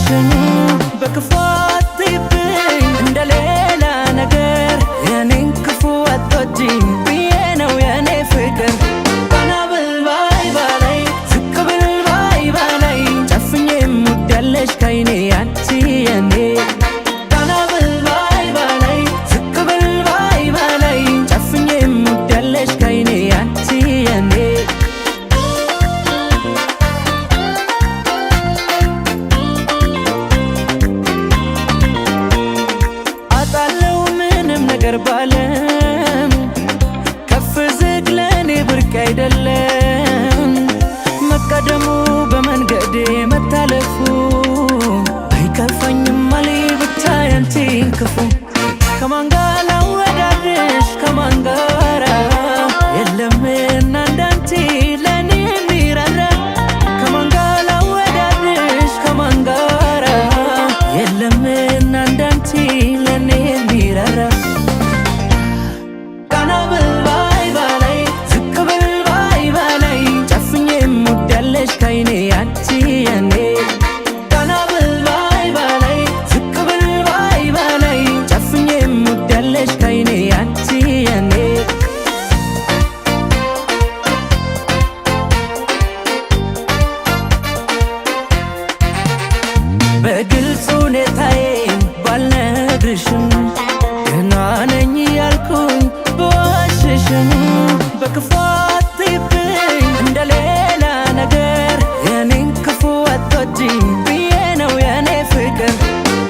ብዋሽሽም በክፉ አትይብኝ እንደ ሌላ ነገር የኔን ክፉ አትወጂም ብዬ ነው የኔ ፍቅር። ቀና ብል ባይ ባላይ፣ ዝቅ ብል ባይ ባላይ፣ ጨፍኜ የምወዳለሽ ከይኔ አንቺ የኔ። ቀና ብል ባይ ባላይ፣ ዝቅ ብል ባይ ባላይ፣ ጨፍኜ የምወዳለሽ ከይኔ አንቺ የኔ። አጣለው ምንም ነገር ባለም፣ ከፍ ዝቅ ለኔ ብርቅ አይደለም። መቀደሙ በመንገዴ መታለፉ አይከፋኝም አሌ ብቻ ያንቺን ክፉ። ከማን ጋር ላወዳድርሽ፣ ከማን ጋራ? የለምና እንዳንቺ ለኔ የሚራራ። ከማን ጋር ላወዳድርሽ፣ ከማን ጋራ? የለምና እንዳንቺ ለኔ የሚራራ። ቀና ብል ባይ ባላይ፣ ዝቅ ብል ባይ ባላይ፣ ጨፍኜ የምወዳለሽ ከይኔ አንቺ የኔ። ቀና ብል ባይ ባላይ፣ ዝቅ ብል ባይ ባላይ፣ ጨፍኜ የምወዳለሽ ከይኔ አንቺ የኔ። በግልጽ ሁኔታዬን ባልነግርሽም፣ ደህና ነኝ ያልኩኝ ብዋሽሽም በክፉ አትይብኝ እንደ ሌላ ነገር የኔን ክፉ አትወጂም ብዬ ነው የኔ ፍቅር።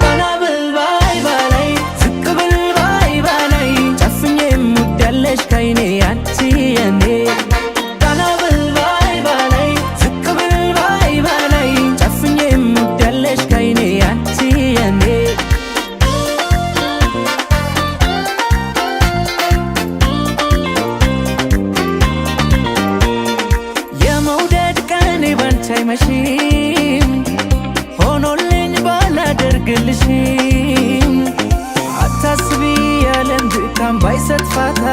ቀና ብል ባይ ባላይ፣ ዝቅ ብል ባይ ባላይ፣ ጨፍኜ የምወዳለሽ ከይኔ አንቺ የኔ። ቀና ብል ባይ ባላይ፣ ዝቅ ብል ባይ ባላይ፣ ጨፍኜ የምወዳለሽ ከይኔ አንቺ የኔ። የመውደድ ቀኔ ባንቺ አይመሽም፣ ሆኖልኝ ባላደርግልሽም አታስቢ፣ የዓለም ድካም ባይሰጥ ፋታ።